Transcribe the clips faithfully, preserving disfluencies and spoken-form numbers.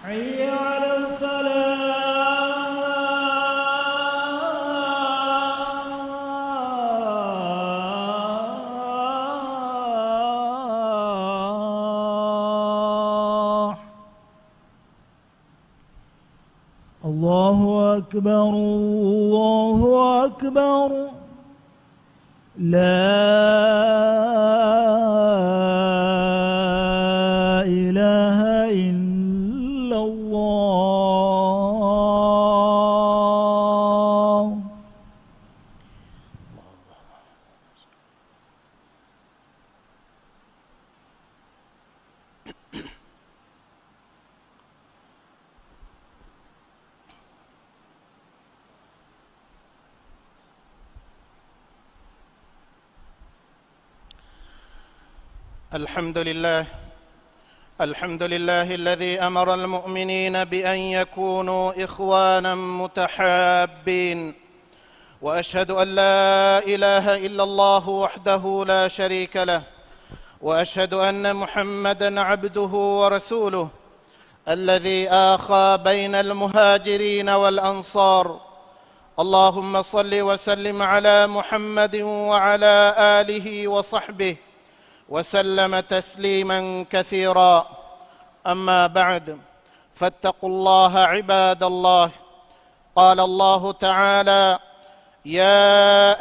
حي على الفلاح. الله أكبر، الله أكبر. لا إله إلا الله. الحمد لله. الحمد لله الذي أمر المؤمنين بأن يكونوا إخوانا متحابين. وأشهد أن لا إله إلا الله وحده لا شريك له. وأشهد أن محمدا عبده ورسوله الذي آخى بين المهاجرين والأنصار. اللهم صل وسلم على محمد وعلى آله وصحبه وسلم تسليما كثيرا. أما بعد، فاتقوا الله عباد الله. قال الله تعالى: يا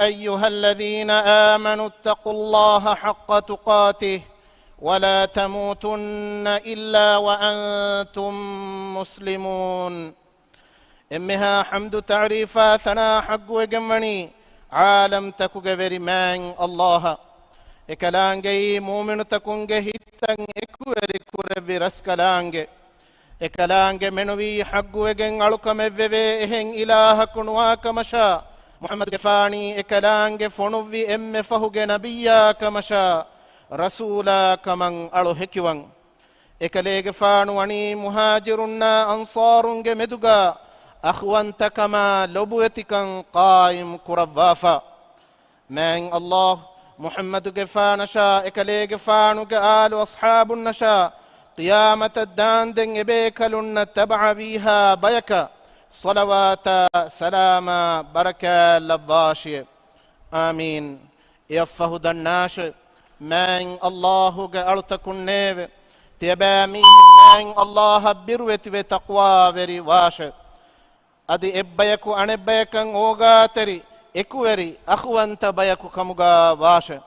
أيها الذين آمنوا اتقوا الله حق تقاته ولا تموتن إلا وأنتم مسلمون. އެންމެހާ ޙަމްދު ތަޢުރީފާ ސަނާ ޙައްޤުވެގެންވަނީ ޢާލަމްތަކުގެ ވެރި މާތް ﷲ އަށް. އެކަލާނގެއީ މުއުމިނުތަކުންގެ ހިތްތައް އެކުވެރި ކުރެއްވި ރަސްކަލާނގެ. އެކަލާނގެ މެނުވީ ޙައްޤުވެގެން އަޅުކަމެއްވެވޭ އެހެން އިލާހަކު ނުވާކަމަށާ، މުޙައްމަދުގެފާނީ އެކަލާނގެ ފޮނުއްވި އެންމެ ފަހުގެ ނަބިއްޔާ ކަމަށާ، ރަސޫލާ ކަމަށް އަޅު ހެކިވަން. އެކަލޭގެފާނު ވަނީ މުހާޖިރުންނާ އަންޞާރުންގެ މެދުގާ އަޚްވަންތަކަމާ ލޮބުވެތިކަން ޤާއިމް ކުރައްވާފަ. މާތް ﷲ މުޙައްމަދުގެފާނަށާ، އެކަލޭގެފާނުގެ އާލު އަޞްޙާބުންނަށާ، ޤިޔާމަތަށް ދާންދެން އެބޭކަލުންނަށް ތަބަޢަވީހާ ބަޔަކަށް ޞަލަވާތާ ސަލާމާ ބަރަކާތް ލައްވާށިއެވެ. އާމީން. އެއަށްފަހު ދަންނާށެވެ. މާތް ﷲ ގެ އަޅުތަކުންނޭވެ! ތިޔަބައިމީހުން މާތް ﷲ އަށް ބިރުވެތިވެ ތަޤްވާވެރި ވާށެވެ. އަދި އެއްބަޔަކު އަނެއްބަޔަކަށް އޯގާތެރި، އެކުވެރި، އަޚުވަންތަ ބަޔަކު ކަމުގާ ވާށެވެ.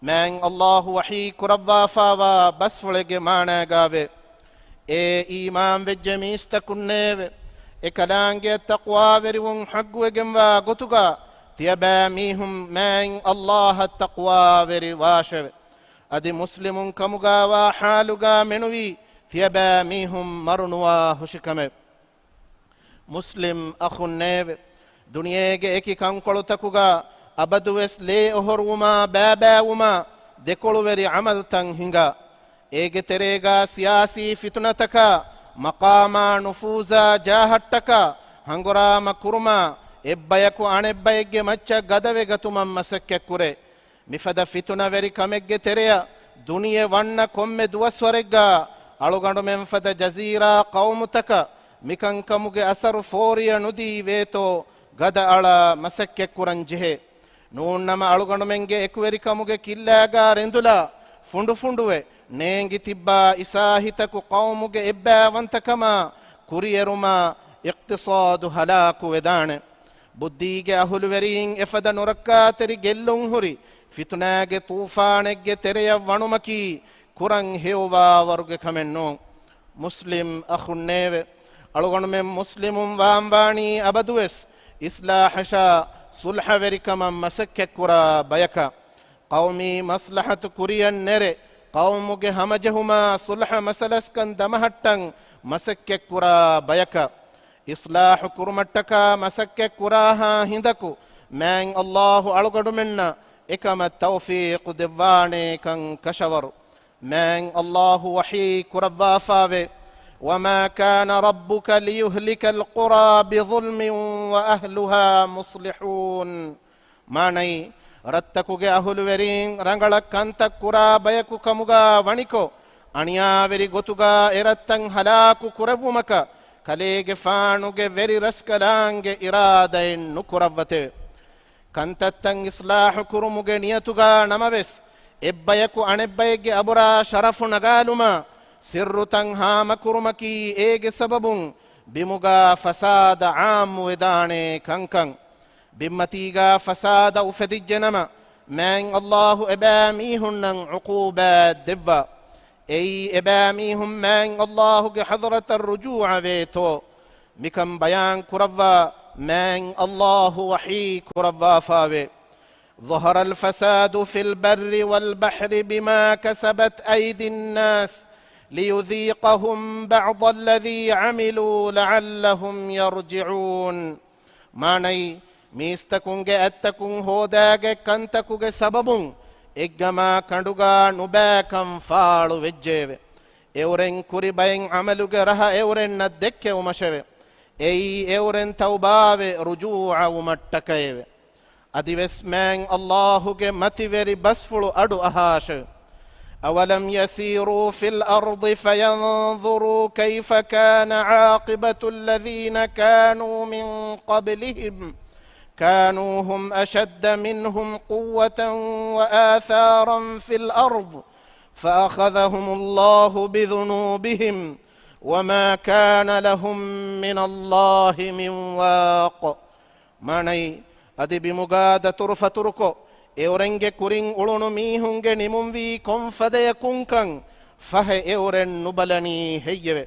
މާތް ﷲ ވަޙީ ކުރައްވާފާވާ ބަސްފުޅެއްގެ މާނައިގާވޭ. އޭ އީމާންވެއްޖެ މީސްތަކުންނޭވެ! އެކަލާނގެއަށް ތަޤްވާވެރިވުން ޙައްޤުވެގެންވާ ގޮތުގާ ތިޔަބައިމީހުން މާތް ﷲ އަށް ތަޤްވާވެރި ވާށެވެ. އަދި މުސްލިމުން ކަމުގާވާ ޙާލުގާ މެނުވީ ތިޔަބައިމީހުން މަރުނުވާ ހުށިކަމެވެ. މުސްލިމް އަޚުންނޭވެ! ދުނިޔޭގެ އެކި ކަންކޮޅުތަކުގާ އަބަދުވެސް ލޭ އޮހޮރުވުމާ ބައިބައިވުމާ ދެކޮޅުވެރި ޢަމަލުތައް ހިނގާ. އޭގެ ތެރޭގާ ސިޔާސީ ފިތުނަތަކާ، މަޤާމާ ނުފޫޒާ ޖާހަށްޓަކާ، ހަނގުރާމަ ކުރުމާ، އެއްބަޔަކު އަނެއްބައެއްގެ މައްޗަށް ގަދަވެގަތުމަށް މަސައްކަތްކުރޭ. މިފަދަ ފިތުނަވެރި ކަމެއްގެ ތެރެއަށް ދުނިޔެ ވަންނަ ކޮންމެ ދުވަސްވަރެއްގާ އަޅުގަނޑުމެން ފަދަ ޖަޒީރާ ޤައުމުތަކަށް މިކަންކަމުގެ އަސަރު ފޯރިޔަ ނުދީ ވޭތޯ ގަދައަޅާ މަސައްކަތްކުރަން ޖެހޭ. ނޫންނަމަ އަޅުގަނޑުމެންގެ އެކުވެރިކަމުގެ ކިއްލާގާ ރެނދުލާ ފުނޑުފުނޑުވެ ނޭނގި ތިއްބާ އިސާހިތަކު ޤައުމުގެ އެއްބައިވަންތަކަމާ ކުރިއެރުމާ އިޤްތިޞާދު ހަލާކު ވެދާނެ. ބުއްދީގެ އަހުލުވެރީން އެފަދަ ނުރައްކާތެރި ގެއްލުންހުރި ފިތުނާގެ ޠޫފާނެއްގެ ތެރެއަށް ވަނުމަކީ ކުރަން ހެޔޮވާވަރުގެ ކަމެއް ނޫން. މުސްލިމް އަޚުންނޭވެ! އަޅުގަނޑުމެން މުސްލިމުން ވާންވާނީ އަބަދުވެސް އިޞްލާޙަށާ ޞުލްޙަވެރިކަމަށް މަސައްކަތްކުރާ ބަޔަކަށް. ޤައުމީ މަޞްލަޙަތު ކުރިއަށް ނެރެ، ޤައުމުގެ ހަމަޖެހުމާ ޞުލްޙަ މަސަލަސްކަން ދަމަހައްޓަން މަސައްކަތްކުރާ ބަޔަކަށް. އިޞްލާޙު ކުރުމަށްޓަކާ މަސައްކަތް ކުރާހާ ހިނދަކު، މާތް ﷲ އަޅުގަނޑުމެންނަށް އެކަމަށް ތައުފީޤު ދެއްވާނޭކަން ކަށަވަރު. މާތް ﷲ ވަޙީ ކުރައްވާފާވޭ، وما كان ربك ليهلك القرى بظلم وأهلها مصلحون. މާނައީ، ރަށްތަކުގެ އަހުލުވެރީން ރަނގަޅަށް ކަންތައް ކުރާ ބަޔަކު ކަމުގާ ވަނިކޮށް، އަނިޔާވެރި ގޮތުގާ އެރަށްތައް ހަލާކު ކުރެއްވުމަކަށް ކަލޭގެފާނުގެ ވެރި ރަސްކަލާނގެ އިރާދައެއް ނުކުރައްވަތެވެ. ކަންތައްތައް އިސްލާހު ކުރުމުގެ ނިޔަތުގާ ނަމަވެސް، އެއްބަޔަކު އަނެއްބައެއްގެ އަބުރާ ޝަރަފު ނަގާލުމާ، ސިއްރުތައް ހާމަކުރުމަކީ އޭގެ ސަބަބުން ބިމުގާ ފަސާދަ އާއްމުވެދާނޭ ކަންކަން. ބިންމަތީގާ ފަސާދަ އުފެދިއްޖެނަމަ، މާތް ﷲ އެބައިމީހުންނަށް ޢުޤޫބާތް ދެއްވާ. އެއީ އެބައިމީހުން މާތް ﷲ ގެ ޙަޟްރަތަށް ރުޖޫޢަވޭތޯ؟ މިކަން ބަޔާން ކުރައްވާ މާތް ﷲ ވަޙީ ކުރައްވާފާވޭ. ظهر الفساد في البر والبحر بما كسبت أيدي الناس ليذيقهم بعض الذي عملوا لعلهم يرجعون. މާނައީ، މީސްތަކުންގެ އަތްތަކުން ހޯދާގެ ކަންތަކުގެ ސަބަބުން އެއްގަމާ ކަނޑުގާ ނުބައިކަން ފާޅު ވެއްޖެއެވެ. އެއުރެން ކުރި ބައެއް ޢަމަލުގެ ރަހަ އެއުރެންނަށް ދެއްކެވުމަށެވެ. އެއީ އެއުރެން ތައުބާވެ ރުޖޫޢަވުމަށްޓަކައެވެ. އަދިވެސް މާތް ﷲ ގެ މަތިވެރި ބަސްފުޅު އަޑު އަހާށެވެ. أولم يسيروا في الأرض فينظروا كيف كان عاقبة الذين كانوا من قبلهم كانوا هم أشد منهم قوة وآثارا في الأرض فأخذهم الله بذنوبهم وما كان لهم من الله من واق. މާނައީ، އަދި ބިމުގާ ދަތުރު ފަތުރުކޮށް، އެއުރެންގެ ކުރިން އުޅުނު މީހުންގެ ނިމުންވީ ކޮން ފަދަޔަކުންކަން ފަހެ އެއުރެން ނުބަލަނީ ހެއްޔެވެ؟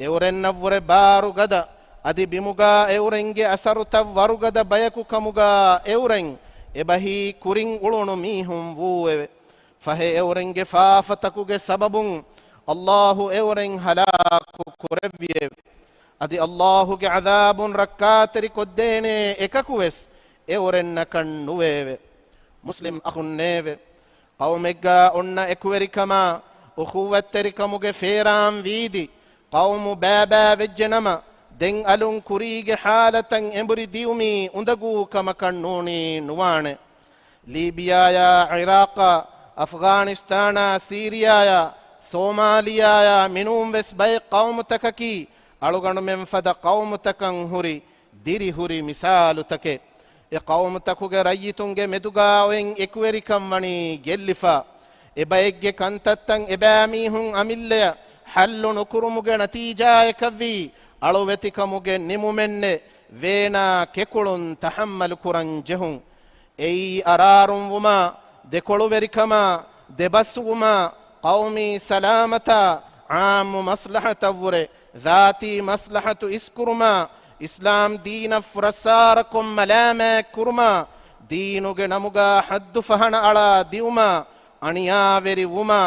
އެއުރެންނަށްވުރެ ބާރުގަދަ، އަދި ބިމުގާ އެއުރެންގެ އަސަރުތައް ވަރުގަދަ ބަޔަކު ކަމުގާ އެއުރެން އެބަހީ ކުރިން އުޅުނު މީހުން ވޫއެވެ. ފަހެ އެއުރެންގެ ފާފަތަކުގެ ސަބަބުން ﷲ އެއުރެން ހަލާކު ކުރެއްވިއެވެ. އަދި ﷲ ގެ ޢަޛާބުން ރައްކާތެރިކޮށްދޭނޭ އެކަކުވެސް އެއުރެންނަކަށް ނުވެއެވެ. މުސްލިމް އަޚުންނޭވެ! ޤައުމެއްގާ އޮންނަ އެކުވެރިކަމާ، އުޚުއްވަތްތެރިކަމުގެ ފޭރާން ވީދި، ޤައުމު ބައިބައިވެއްޖެނަމަ، ދެން އަލުން ކުރީގެ ޙާލަތަށް އެނބުރި ދިއުމީ އުނދަގޫ ކަމަކަށް ނޫނީ ނުވާނެ. ލީބިޔާޔާ، ޢިރާޤާ، އަފްޣާނިސްތާނާ، ސީރިޔާޔާ، ސޯމާލިޔާޔާ މިނޫންވެސް ބައެއް ޤައުމުތަކަކީ، އަޅުގަނޑުމެން ފަދަ ޤައުމުތަކަށް ހުރި ދިރިހުރި މިސާލުތަކެއް. އެ ޤައުމުތަކުގެ ރައްޔިތުންގެ މެދުގާ އޮތް އެކުވެރިކަން ވަނީ ގެއްލިފަ. އެބައެއްގެ ކަންތައްތައް އެބައިމީހުން އަމިއްލަޔަށް ޙައްލު ނުކުރުމުގެ ނަތީޖާއަކަށްވީ، އަޅުވެތިކަމުގެ ނިމުމެއްނެތް، ވޭނާ ކެކުޅުން ތަޙައްމަލު ކުރަން ޖެހުން. އެއީ އަރާރުންވުމާ، ދެކޮޅުވެރިކަމާ، ދެބަސްވުމާ، ޤައުމީ ސަލާމަތާ، ޢާއްމު މަޞްލަޙަތަށްވުރެ ޛާތީ މަޞްލަޙަތު އިސްކުރުމާ، އިސްލާމް ދީނަށް ފުރައްސާރަކޮށް މަލާމާތްކުރުމާ، ދީނުގެ ނަމުގާ ޙައްދު ފަހަނަ އަޅާ ދިއުމާ، އަނިޔާވެރި ވުމާ،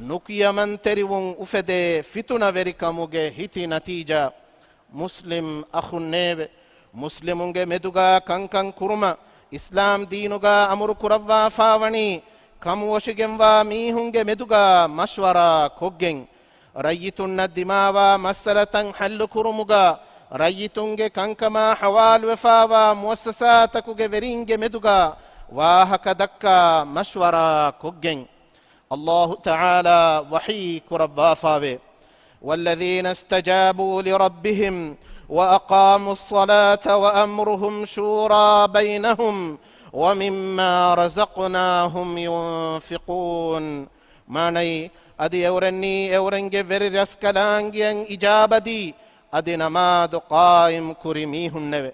ނުކިޔަމަންތެރިވުން އުފެދޭ ފިތުނަވެރިކަމުގެ ހިތި ނަތީޖާ. މުސްލިމް އަޚުންނޭވެ! މުސްލިމުންގެ މެދުގާ ކަންކަން ކުރުމަށް އިސްލާމް ދީނުގާ އަމުރު ކުރައްވާފާވަނީ، ކަމުވޮށިގެންވާ މީހުންގެ މެދުގާ މަޝްވަރާ ކޮށްގެން. ރައްޔިތުންނަށް ދިމާވާ މައްސަލަތައް ޙައްލު ކުރުމުގާ، ރައްޔިތުންގެ ކަންކަމާ ޙަވާލުވެފާވާ މުއައްސަސާތަކުގެ ވެރިންގެ މެދުގާ ވާހަކަ ދައްކާ މަޝްވަރާ ކޮށްގެން. ﷲ ތަޢާލާ ވަޙީ ކުރައްވާފާވޭ، والذين استجابوا لربهم وأقاموا الصلاة وأمرهم شورى بينهم ومما رزقناهم ينفقون. މާނައީ، އަދި އެއުރެންނީ އެއުރެންގެ ވެރި ރަސްކަލާނގެއަށް އިޖާބަދީ، އަދި ނަމާދު ޤާއިމް ކުރި މީހުންނެވެ.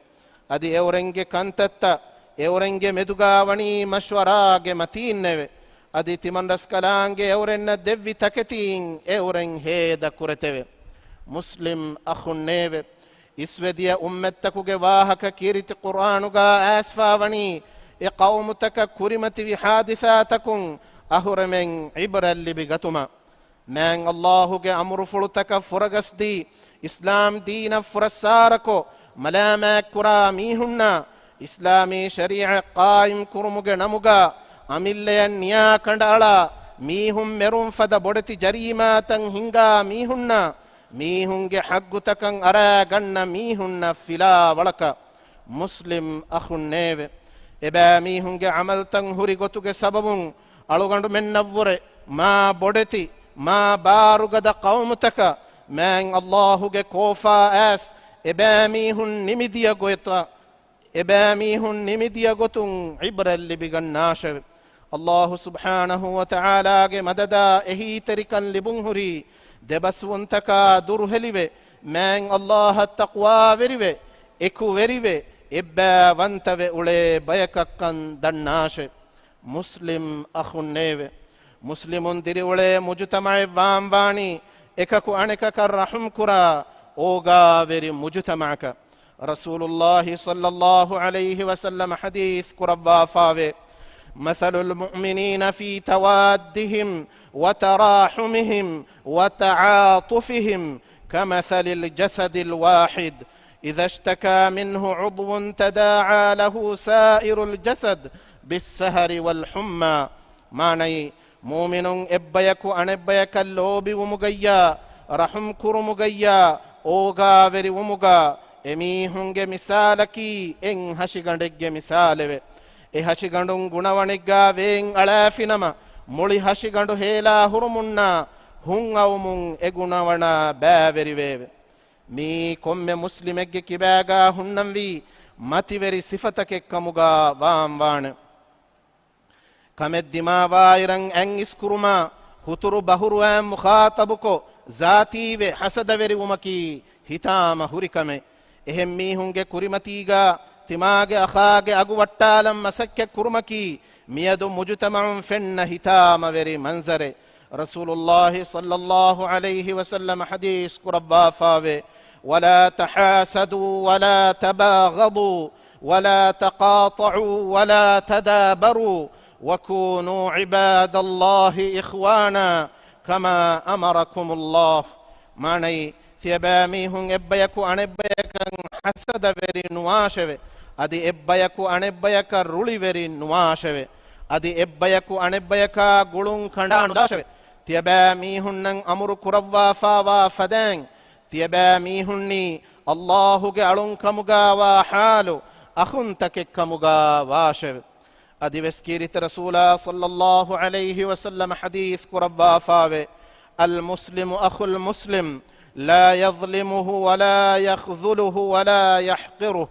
އަދި އެއުރެންގެ ކަންތައްތައް އެއުރެންގެ މެދުގާ ވަނީ މަޝްވަރާގެ މަތީންނެވެ. އަދި ތިމަންރަސްކަލާނގެ އެއުރެންނަށް ދެއްވި ތަކެތީން އެއުރެން ހޭދަ ކުރެތެވެ. މުސްލިމް އަޚުންނޭވެ! އިސްވެދިޔަ އުއްމަތްތަކުގެ ވާހަކަ ކީރިތި ޤުރްއާނުގާ އައިސްފާވަނީ، އެ ޤައުމުތަކަށް ކުރިމަތިވި ޙާދިސާތަކުން އަހުރެމެން ޢިބްރަތް ލިބިގަތުމަށް. މާތް ﷲ ގެ އަމުރުފުޅުތަކަށް ފުރަގަސްދީ، އިސްލާމް ދީނަށް ފުރައްސާރަކޮށް، މަލާމާތްކުރާ މީހުންނާ، އިސްލާމީ ޝަރީޢަތް ޤާއިމް ކުރުމުގެ ނަމުގާ، އަމިއްލަޔަށް ނިޔާ ކަނޑައަޅާ، މީހުން މެރުން ފަދަ ބޮޑެތި ޖަރީމާތައް ހިންގާ މީހުންނާ، މީހުންގެ ޙައްޤުތަކަށް އަރާގަންނަ މީހުންނަށް ފިލާވަޅަކަށް. މުސްލިމް އަޚުންނޭވެ! އެބައިމީހުންގެ ޢަމަލްތައް ހުރި ގޮތުގެ ސަބަބުން އަޅުގަނޑުމެންނަށްވުރެ މާ ބޮޑެތި މާ ބާރުގަދަ ޤައުމުތަކަށް މާތް ﷲ ގެ ކޯފާ އައިސް އެބައިމީހުން ނިމިދިޔަ ގޮތަށް، އެބައިމީހުން ނިމިދިޔަ ގޮތުން ޢިބްރަތް ލިބިގަންނާށެވެ. ﷲ ސުބްޙާނަހޫ ވަތަޢާލާގެ މަދަދާ އެހީތެރިކަން ލިބުންހުރީ ދެބަސްވުންތަކާ ދުރުހެލިވެ، މާތް ﷲއަށް ތަޤްވާވެރިވެ، އެކުވެރިވެ، އެއްބައިވަންތަވެ އުޅޭ ބަޔަކަށްކަން ދަންނާށެވެ. މުސްލިމް އަޚުންނޭވެ! މުސްލިމުން ދިރިއުޅޭ މުޖުތަމަޢެއް ވާންވާނީ އެކަކު އަނެކަކަށް ރަޙުމްކުރާ އޯގާވެރި މުޖުތަމަޢަކަށް. ރަސޫލުﷲ ޞައްލަﷲ ޢަލައިހި ވަސައްލަމަ ޙަދީޘް ކުރައްވާފާވޭ، مثل المؤمنين في توادهم وتراحمهم وتعاطفهم كمثل الجسد الواحد إذا اشتكى منه عضو تداعى له سائر الجسد بالسهر والحمى. މާނައީ، މޫމިނުން އެއްބަޔަކު އަނެއްބަޔަކަށް ލޯބިވުމުގައްޔާ، ރަޙުމް ކުރުމުގައްޔާ، އޯގާވެރިވުމުގާ އެމީހުންގެ މިސާލަކީ އެއް ހަށިގަނޑެއްގެ މިސާލެވެ. އެ ހަށިގަނޑުން ގުނަވަނެއްގާ ވޭން އަޅާފިނަމަ، މުޅި ހަށިގަނޑު ހޭލާ ހުރުމުންނާ ހުން އައުމުން އެ ގުނަވަނާ ބައިވެރިވެއެވެ. މިއީ ކޮންމެ މުސްލިމެއްގެ ކިބާގާ ހުންނަންވީ މަތިވެރި ސިފަތަކެއްކަމުގާ ވާންވާނެ. ކަމެއް ދިމާވާއިރަށް އަތް އިސްކުރުމާ، ހުތުރު ބަހުރުވައިން މުޚާޠަބުކޮށް، ޒާތީވެ ޙަސަދަވެރިވުމަކީ ހިތާމަ ހުރި ކަމެއް. އެހެން މީހުންގެ ކުރިމަތީގާ ތިމާގެ އަޚާގެ އަގު ވައްޓާލަން މަސައްކަތް ކުރުމަކީ މިއަދު މުޖުތަމަޢުން ފެންނަ ހިތާމަވެރި މަންޒަރެއް. ރަސޫލުﷲ ޞައްލަﷲ ޢަލައިހި ވަސައްލަމަ ޙަދީޘް ކުރައްވާފާވޭ، ولا تحاسدوا ولا تباغضوا ولا تقاطعوا ولا تدابروا وكونوا عباد الله إخوانا كما أمركم الله. މާނައީ، ތިޔަބައިމީހުން އެއްބަޔަކު އަނެއްބަޔަކަށް ޙަސަދަވެރި ނުވާށެވެ. އަދި އެއްބަޔަކު އަނެއްބަޔަކަށް ރުޅިވެރި ނުވާށެވެ. އަދި އެއްބަޔަކު އަނެއްބަޔަކާ ގުޅުން ކަނޑާނުލާށެވެ. ތިޔަބައިމީހުންނަށް އަމުރު ކުރައްވާފާވާ ފަދައިން، ތިޔަބައިމީހުންނީ ﷲ ގެ އަޅުންކަމުގާވާ ޙާލު އަޚުންތަކެއްކަމުގާ ވާށެވެ. އަދިވެސް ކީރިތި ރަސޫލާ ޞައްލަﷲ ޢަލައިހި ވަސައްލަމަ ޙަދީޘް ކުރައްވާފާވޭ، المسلم أخو المسلم لا يظلمه ولا يخذله ولا يحقره.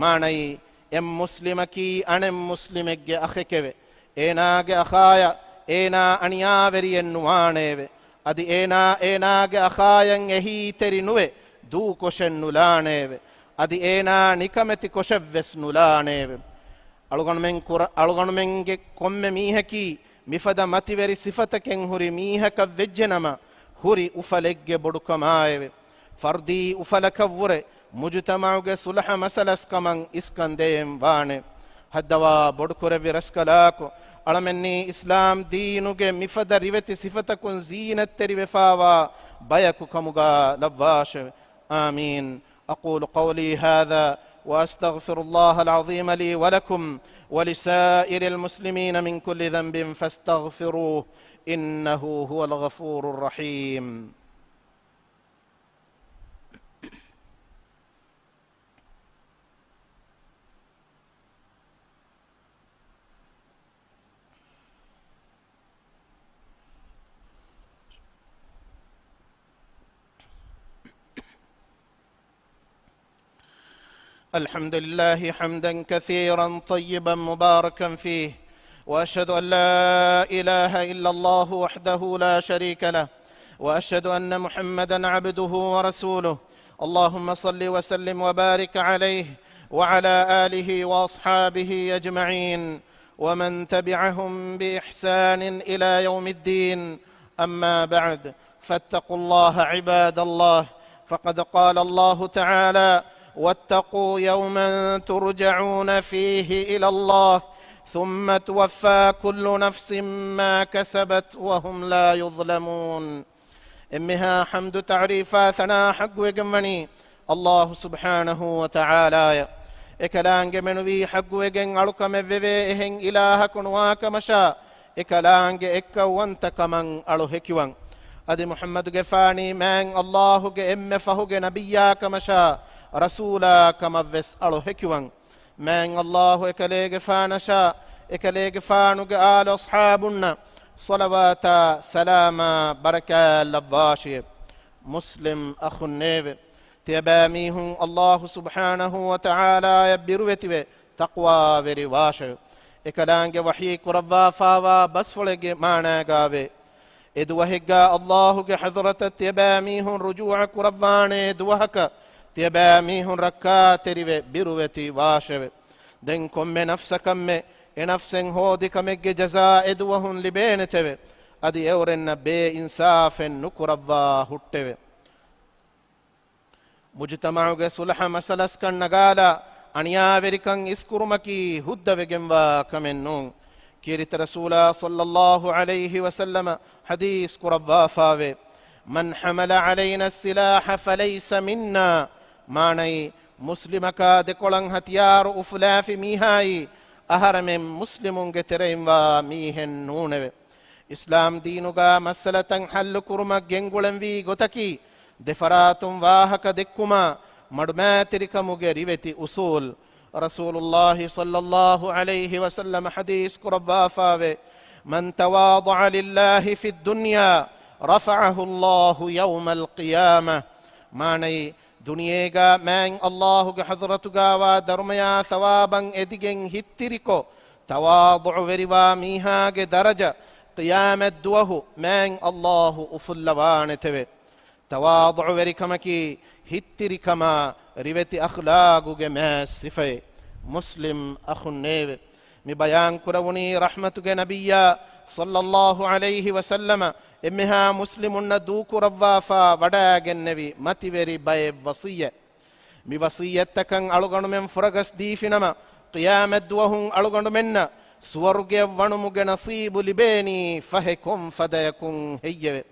މާނައީ، އެއް މުސްލިމަކީ އަނެއް މުސްލިމެއްގެ އަޚެކެވެ. އޭނާގެ އަޚާޔަށް އޭނާ އަނިޔާވެރިއެއް ނުވާނެއެވެ. އަދި އޭނާ އޭނާގެ އަޚާޔަށް އެހީތެރި ނުވެ، ދޫކޮށެއް ނުލާނެއެވެ. އަދި އޭނާ ނިކަމެތި ކޮށެއްވެސް ނުލާނެއެވެ. އަޅުގަނޑުމެން ކުރ-، އަޅުގަނޑުމެންގެ ކޮންމެ މީހަކީ މިފަދަ މަތިވެރި ސިފަތަކެއް ހުރި މީހަކަށް ވެއްޖެނަމަ، ހުރި އުފަލެއްގެ ބޮޑުކަމާއެވެ. ފަރްދީ އުފަލަކަށްވުރެ، މުޖުތަމަޢުގެ ޞުލްޙަ މަސަލަސް ކަމަށް އިސްކަން ދޭން ވާނެ. ހައްދަވާ ބޮޑުކުރެއްވި ރަސްކަލާކޮ، އަޅަމެންނީ އިސްލާމް ދީނުގެ މިފަދަ ރިވެތި ސިފަތަކުން ޒީނަތްތެރިވެފާވާ ބަޔަކު ކަމުގާ ލައްވާށެވެ. އާމީން. أقول قولي هذا وأستغفر الله العظيم لي ولكم ولسائر المسلمين من كل ذنب فاستغفروه إنه هو الغفور الرحيم. الحمد لله حمدا كثيرا طيبا مباركا فيه، وأشهد أن لا إله إلا الله وحده لا شريك له، وأشهد أن محمدا عبده ورسوله. اللهم صل وسلم وبارك عليه وعلى آله وأصحابه أجمعين ومن تبعهم بإحسان إلى يوم الدين. أما بعد، فاتقوا الله عباد الله، فقد قال الله تعالى: واتقوا يوما ترجعون فيه إلى الله ثم توفى كل نفس ما كسبت وهم لا يظلمون. އެންމެހާ ޙަމްދު ތަޢުރީފާ ސަނާ ޙައްޤުވެގެންވަނީ ﷲ ސުބްޙާނަހޫ ވަތަޢާލާޔަށް. އެކަލާނގެ މެނުވީ ޙައްޤުވެގެން އަޅުކަމެއްވެވޭ އެހެން އިލާހަކު ނުވާކަމަށާ، އެކަލާނގެ އެއްކައުވަންތަކަމަށް އަޅު ހެކިވަން. އަދި މުޙައްމަދުގެފާނީ މާތް ﷲ ގެ އެންމެ ފަހުގެ ނަބިއްޔާކަމަށާ، ރަސޫލާ ކަމަށްވެސް އަޅު ހެކިވަން. މާތް ﷲ އެކަލޭގެފާނަށާ، އެކަލޭގެފާނުގެ އާލު އަޞްޙާބުންނަށް، ޞަލަވާތާ ސަލާމާ ބަރަކާތް ލައްވާށި. މުސްލިމް އަޚުންނޭވެ! ތިޔަބައިމީހުން އައްލާހު ސުބްޙާނަހޫ ވަތަޢާލާޔަށް ބިރުވެތިވެ ތަޤްވާވެރި ވާށެވެ. އެކަލާނގެ ވަޙީ ކުރައްވާފާވާ ބަސްފުޅެއްގެ މާނާގާވޭ، އެ ދުވަހެއްގާ އައްލާހުގެ ޙަޟްރަތަށް ތިޔަބައިމީހުން ރުޖޫޢަ ކުރައްވާނޭ ދުވަހަކަށް ތިޔަބައިމީހުން ރައްކާތެރިވެ ބިރުވެތި ވާށެވެ. ދެން ކޮންމެ ނަފްސަކަށްމެ އެ ނަފްސެއް ހޯދި ކަމެއްގެ ޖަޒާ އެ ދުވަހުން ލިބޭނެތެވެ. އަދި އެއުރެންނަށް ބޭއިންސާފެއް ނުކުރައްވާ ހުއްޓެވެ. މުޖުތަމަޢުގެ ޞުލްޙަ މަސަލަސްކަން ނަގާލާ، އަނިޔާވެރިކަން އިސްކުރުމަކީ ހުއްދަވެގެންވާ ކަމެއް ނޫން. ކީރިތި ރަސޫލާ ޞައްލައްލާހު ޢަލައިހި ވަސައްލަމަ ޙަދީޘް ކުރައްވާފާވޭ، "من حمل علينا السلاح فليس منا." މާނައީ، މުސްލިމަކާ ދެކޮޅަށް ހަތިޔާރު އުފުލާފި މީހާއީ، އަހަރެމެން މުސްލިމުންގެ ތެރެއިންވާ މީހެއް ނޫނެވެ. އިސްލާމް ދީނުގާ މައްސަލަތައް ޙައްލުކުރުމަށް ގެންގުޅެންވީ ގޮތަކީ، ދެފަރާތުން ވާހަކަ ދެއްކުމާ، މަޑުމައިތިރިކަމުގެ ރިވެތި އުސޫލް. ރަސޫލުއްލާހި ޞައްލައްލާހު ޢަލައިހި ވަސައްލަމަ ޙަދީޘް ކުރައްވާފާވޭ، "من تواضع لله في الدنيا رفعه الله يوم القيامة." މާނައީ، ދުނިޔޭގާ މާތް އައްލާހުގެ ޙަޟްރަތުގާވާ ދަރުމަޔާ ޘަވާބަށް އެދިގެން ހިތްތިރިކޮށް، ތަވާޟުޢުވެރިވާ މީހާގެ ދަރަޖަ ޤިޔާމަތްދުވަހު މާތް އައްލާހު އުފުއްލަވާނެތެވެ. ތަވާޟުޢުވެރިކަމަކީ ހިތްތިރިކަމާ ރިވެތި އަޚްލާގުގެ މާތް ސިފައެއް. މުސްލިމް އަޚުންނޭވެ! މި ބަޔާން ކުރެވުނީ ރަޙްމަތުގެ ނަބިއްޔާ ޞައްލައްލާހު ޢަލައިހި ވަސައްލަމަ އެންމެހާ މުސްލިމުންނަށް ދޫކުރައްވާފާ ވަޑައިގެންނެވި މަތިވެރި ބައެއް ވަޞިއްޔަތް. މި ވަޞިއްޔަތްތަކަށް އަޅުގަނޑުމެން ފުރަގަސް ދީފިނަމަ، ޤިޔާމަތްދުވަހުން އަޅުގަނޑުމެންނަށް ސުވަރުގެއަށް ވަނުމުގެ ނަޞީބު ލިބޭނީ ފަހެ ކޮން ފަދަޔަކުން ހެއްޔެވެ؟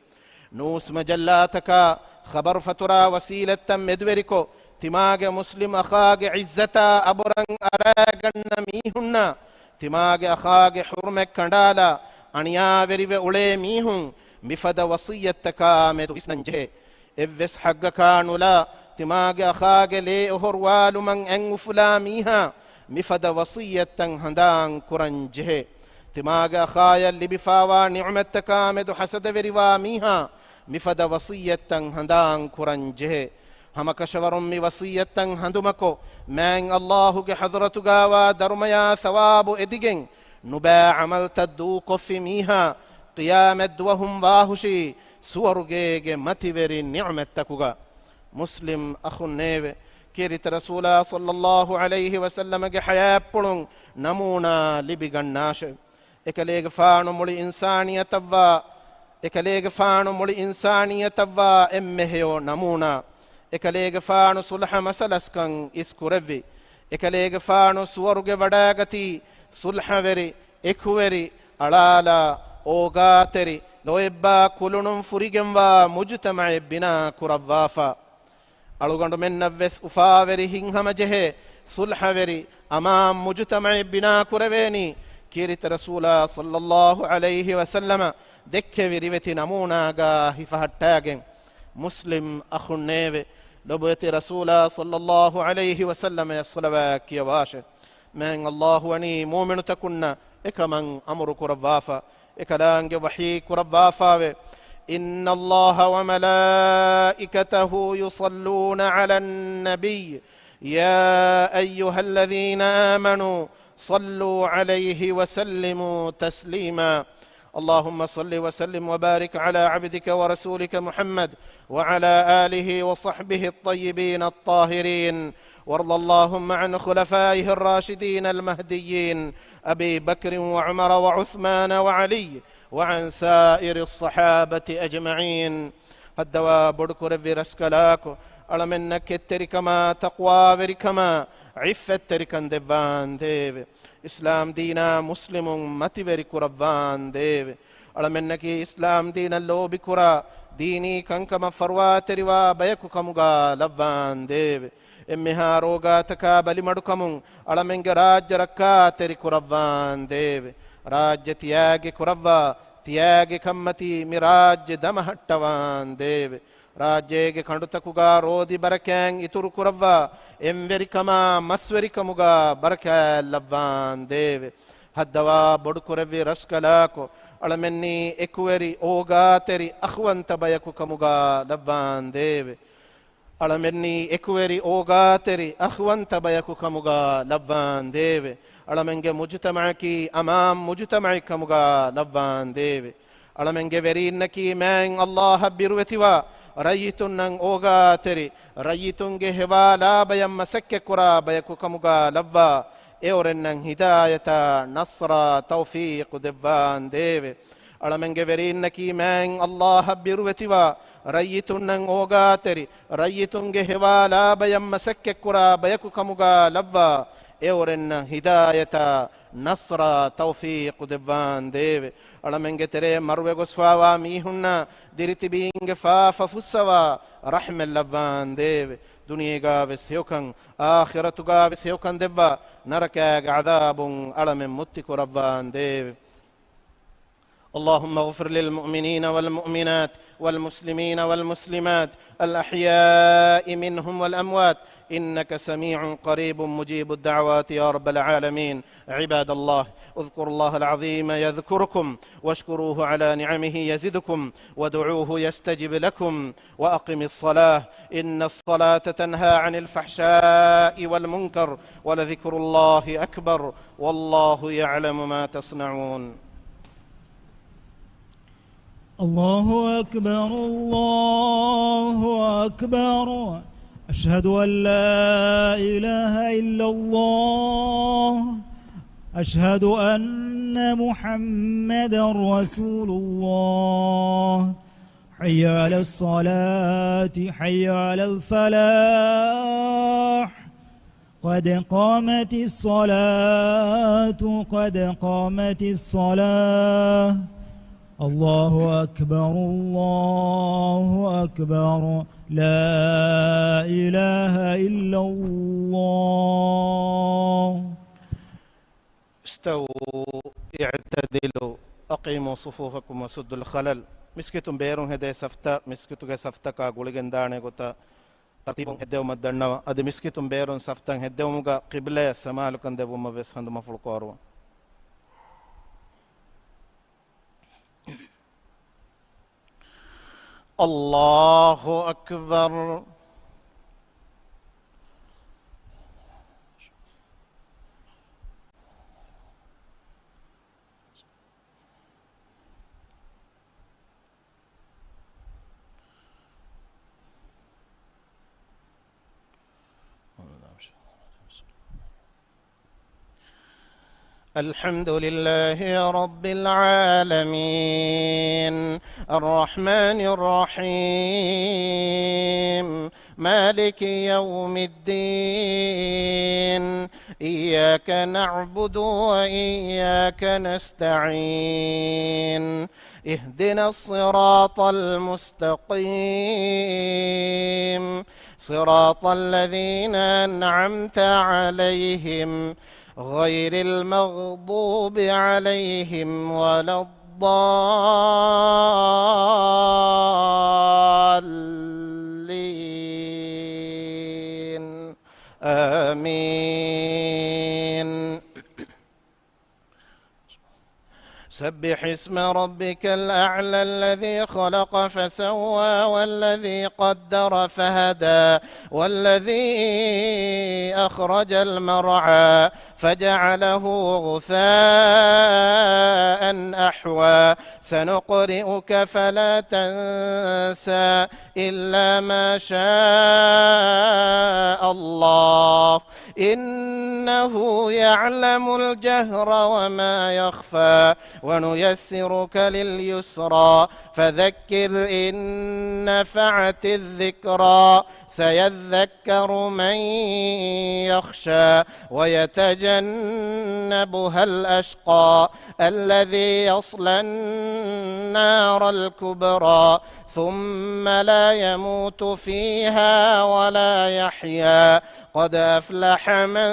ނޫސް މަޖައްލާތަކާ ޚަބަރު ފަތުރާ ވަސީލަތްތައް މެދުވެރިކޮށް، ތިމާގެ މުސްލިމް އަޚާގެ ޢިއްޒަތާ އަބުރަން އަރާގަންނަ މީހުންނާ، ތިމާގެ އަޚާގެ ޙުރުމަތް ކަނޑާލާ، އަނިޔާވެރިވެ އުޅޭ މީހުން މިފަދަ ވަޞިއްޔަތްތަކާ މެދު ވިސްނަން ޖެހޭ. އެއްވެސް ޙައްޤަކާ ނުލާ، ތިމާގެ އަޚާގެ ލޭ އޮހޮރުވާލުމަށް އަތް އުފުލާ މީހާ މިފަދަ ވަޞިއްޔަތްތައް ހަނދާން ކުރަން ޖެހޭ. ތިމާގެ އަޚާޔަށް ލިބިފާވާ ނިޢުމަތްތަކާ މެދު ޙަސަދަވެރިވާ މީހާ މިފަދަ ވަޞިއްޔަތްތައް ހަނދާން ކުރަން ޖެހޭ. ހަމަކަށަވަރުން މި ވަޞިއްޔަތްތައް ހަނދުމަކޮށް، މާތް އައްލާހުގެ ޙަޟްރަތުގާވާ ދަރުމަޔާ ޘަވާބު އެދިގެން، ނުބައި ޢަމަލްތައް ދޫކޮށްފި މީހާ، ޤިޔާމަތްދުވަހުން ވާހުށީ ސުވަރުގޭގެ މަތިވެރި ނިޢުމަތްތަކުގަ. މުސްލިމް އަޚުންނޭވެ! ކީރިތި ރަސޫލާ ޞައްލައްލާހު ޢަލައިހި ވަސައްލަމަގެ ޙަޔާތްޕުޅުން ނަމޫނާ ލިބިގަންނާށެވެ. އެކަލޭގެފާނު މުޅި އިންސާނިއްޔަތަށްވާ، އެކަލޭގެފާނު މުޅި އިންސާނިއްޔަތަށްވާ އެންމެ ހެޔޮ ނަމޫނާ. އެކަލޭގެފާނު ޞުލްޙަ މަސަލަސްކަން އިސްކުރެއްވި. އެކަލޭގެފާނު ސުވަރުގެ ވަޑައިގަތީ ޞުލްޙަވެރި، އެކުވެރި، އަޅާލާ، އޯގާތެރި، ލޯތްބާ ކުލުނުން ފުރިގެންވާ މުޖުތަމަޢެއް ބިނާ ކުރައްވާފަ. އަޅުގަނޑުމެންނަށްވެސް އުފާވެރި ހިތްހަމަޖެހޭ، ޞުލްޙަވެރި، އަމާން މުޖުތަމަޢެއް ބިނާ ކުރެވޭނީ، ކީރިތި ރަސޫލާ ޞައްލައްލާހު ޢަލައިހި ވަސައްލަމަ ދެއްކެވި ރިވެތި ނަމޫނާގާ ހިފަހައްޓާގެން. މުސްލިމް އަޚުންނޭވެ! ލޮބުވެތި ރަސޫލާ ޞައްލައްލާހު ޢަލައިހި ވަސައްލަމަޔަށް ޞަލަވާތް ކިޔަވާށެ. މާތް އައްލާހު ވަނީ މުއުމިނުތަކުންނަށް އެކަމަށް އަމުރު ކުރައްވާފަ. އެކަލާނގެ ވަޙީ ކުރައްވާފާވެ، "إن الله وملائكته يصلون على النبي، يا أيها الذين آمنوا صلوا عليه وسلموا تسليما." اللهم صل وسلم وبارك على عبدك ورسولك محمد وعلى آله وصحبه الطيبين الطاهرين، وارض اللهم عن خلفائه الراشدين المهديين أبي بكر وعمر وعثمان وعلي وعن سائر الصحابة أجمعين. ހައްދަވާ ބޮޑުކުރެއްވި ރަސްކަލާކޮ، އަޅަމެންނަށް ކެތްތެރިކަމާ، ތަޤްވާވެރިކަމާ، ޢިއްފަތްތެރިކަން ދެއްވާނދޭވެ. އިސްލާމް ދީނާ މުސްލިމުން މަތިވެރި ކުރައްވާނދޭވެ. އަޅަމެންނަކީ އިސްލާމް ދީނަށް ލޯބިކުރާ، ދީނީ ކަންކަމަށް ފަރުވާތެރިވާ ބަޔަކު ކަމުގާ ލައްވާނދޭވެ. އެންމެހާ ރޯގާތަކާ ބަލިމަޑުކަމުން އަޅަމެންގެ ރާއްޖެ ރައްކާތެރި ކުރައްވާނދޭވެ. ރާއްޖެ ތިޔާގެ ކުރައްވާ، ތިޔާގެ ކަންމަތީ މި ރާއްޖެ ދަމަހައްޓަވާނދޭވެ. ރާއްޖޭގެ ކަނޑުތަކުގާ ރޯދި ބަރަކާތް އިތުރު ކުރައްވާ، އެންވެރިކަމާ މަސްވެރިކަމުގާ ބަރަކާތް ލައްވާނދޭވެ. ހައްދަވާ ބޮޑުކުރެއްވި ރަސްކަލާކޮ، އަޅަމެންނީ އެކުވެރި އޯގާތެރި އަޚްވަންތަ ބަޔަކު ކަމުގަ ލައްވާނދޭވެ. އަޅަމެންނީ އެކުވެރި އޯގާތެރި އަޚްވަންތަ ބަޔަކު ކަމުގަ ލައްވާނދޭވެ. އަޅަމެންގެ މުޖުތަމަޢަކީ އަމާން މުޖުތަމަޢެއް ކަމުގަ ލައްވާނދޭވެ. އަޅަމެންގެ ވެރީންނަކީ މާތް ﷲ އަށް ބިރުވެތިވާ ރައްޔިތުންނަށް އޯގާތެރި، ރައްޔިތުންގެ ހެވާލާ ބަޔަށް މަސައްކަތްކުރާ ބަޔަކު ކަމުގަ ލައްވާ، އެއުރެންނަށް ހިދާޔަތާ ނަޞްރާ ތައުފީޤު ދެއްވާނދޭވެ. އަޅަމެންގެ ވެރީންނަކީ މާތް ﷲ އަށް ބިރުވެތިވާ ރައްޔިތުންނަށް އޯގާތެރި، ރައްޔިތުންގެ ހެވާލާ ބަޔަށް މަސައްކަތްކުރާ ބަޔަކު ކަމުގަ ލައްވާ، އެއުރެންނަށް ހިދާޔަތާ ނަޞްރާ ތައުފީޤު ދެއްވާނދޭވެ. އަޅަމެންގެ ތެރޭ މަރުވެގޮސްފާވާ މީހުންނާ ދިރިތިބީންގެ ފާފަ ފުއްސަވާ ރަޙްމަތް ލައްވާނދޭވެ. ދުނިޔޭގާވެސް ހެޔޮކަން، އާޚިރަތުގާވެސް ހެޔޮކަން ދެއްވާ، ނަރަކާގެ ޢަޛާބުން އަޅަމެން މުއްތި ކުރައްވާނދޭވެ. اللهم اغفر للمؤمنين والمؤمنات والمسلمين والمسلمات الأحياء منهم والأموات إنك سميع قريب مجيب الدعوات يا رب العالمين. عباد الله، اذكروا الله العظيم يذكركم واشكروه على نعمه يزدكم وادعوه يستجب لكم وأقم الصلاة إن الصلاة تنهى عن الفحشاء والمنكر ولذكر الله أكبر والله يعلم ما تصنعون. الله أكبر، الله أكبر. أشهد أن لا إله إلا الله. أشهد أن محمدا رسول الله. حي على الصلاة، حي على الفلاح. قد قامت الصلاة، قد قامت الصلاة. الله أكبر، الله أكبر. لا إله إلا الله. استووا اعتدلوا أقيموا صفوفكم وسدوا الخلل. މިސްކިތުން ބޭރުން ހެދޭ ސަފްތައް މިސްކިތުގެ ސަފްތަކާ ގުޅިގެންދާނެ ގޮތަށް ތަރުތީބުން ހެއްދެވުމަށް ދަންނަވަން. އަދި މިސްކިތުން ބޭރުން ސަފްތައް ހެއްދެވުމުގަ ޤިބްލަޔަށް ސަމާލުކަން ދެއްވުމަށް ވެސް ހަނދުމަފުޅު ކޯރުވަން. الله أكبر. الحمد لله رب العالمين. الرحمن الرحيم. مالك يوم الدين. إياك نعبد وإياك نستعين. اهدنا الصراط المستقيم. صراط الذين أنعمت عليهم غير المغضوب عليهم ولا الضالين. آمين. سبح اسم ربك الأعلى الذي خلق فسوى والذي قدر فهدى والذي أخرج المرعى فجعله غثاء أحوى. سنقرئك فلا تنسى إلا ما شاء الله إنه يعلم الجهر وما يخفى ونيسرك لليسرى فذكر إن نفعت الذكرى سيذكر من يخشى ويتجنبها الأشقى الذي يصلى النار الكبرى ثم لا يموت فيها ولا يحيا قد أفلح من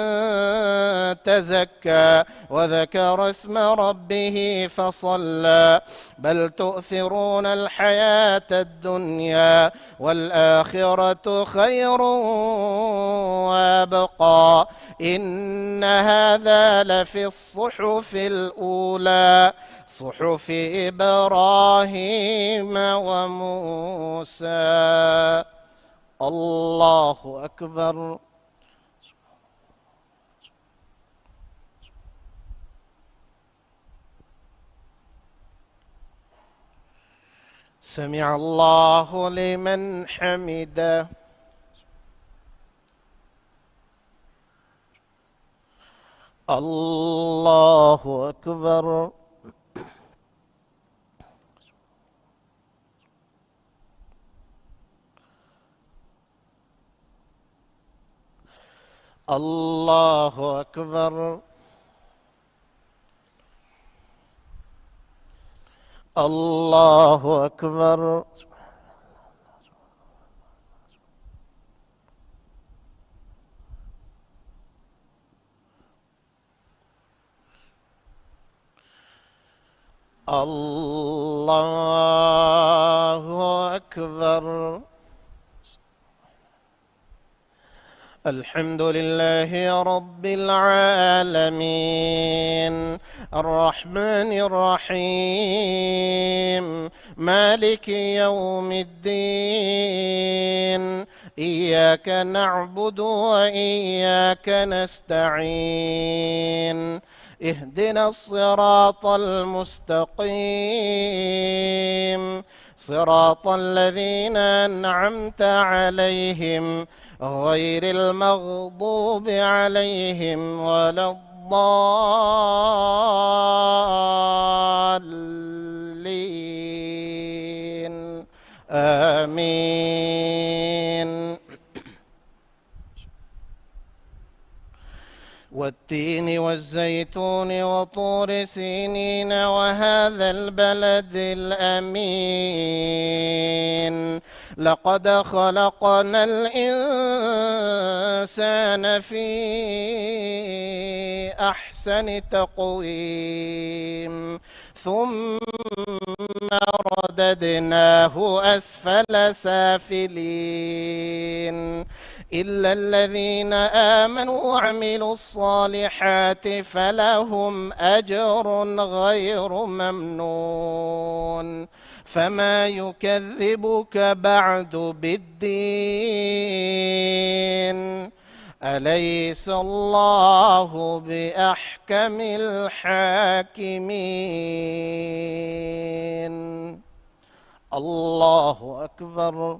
تزكى وذكر اسم ربه فصلى بل تؤثرون الحياة الدنيا والآخرة خير وأبقى إن هذا لفي الصحف الأولى صحف إبراهيم وموسى. الله أكبر. سمع الله لمن حمده. الله أكبر. الله أكبر. الله أكبر. الله أكبر. الحمد لله رب العالمين. الرحمن الرحيم. مالك يوم الدين. إياك نعبد وإياك نستعين. اهدنا الصراط المستقيم. صراط الذين أنعمت عليهم غير المغضوب عليهم ولا الضالين. آمين. والتين والزيتون وطور سينين وهذا البلد الأمين. لقد خلقنا الإنسان في أحسن تقويم. ثم رددناه أسفل سافلين. إلا الذين آمنوا وعملوا الصالحات فلهم أجر غير ممنون. فما يكذبك بعد بالدين. أليس الله بأحكم الحاكمين. الله أكبر.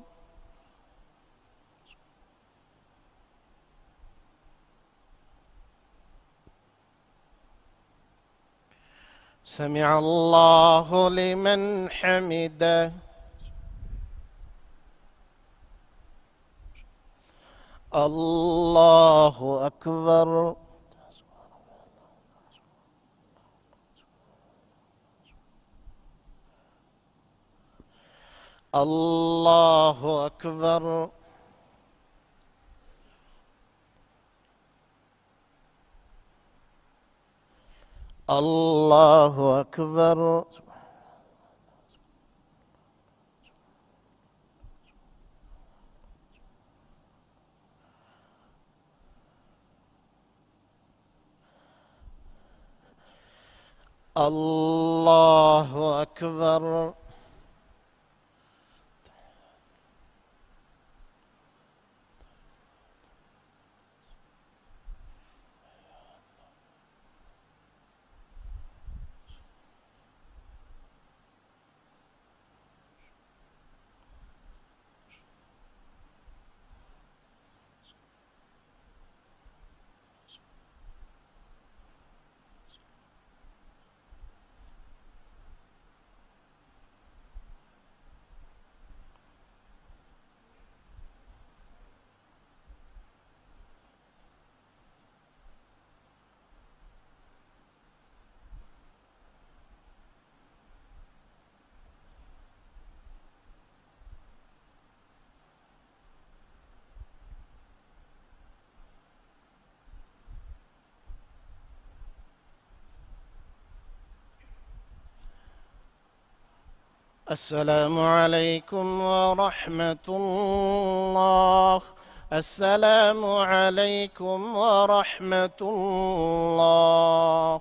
سمع الله لمن حمده. الله أكبر. الله أكبر. الله أكبر. الله أكبر. السلام عليكم ورحمة الله. السلام عليكم ورحمة الله.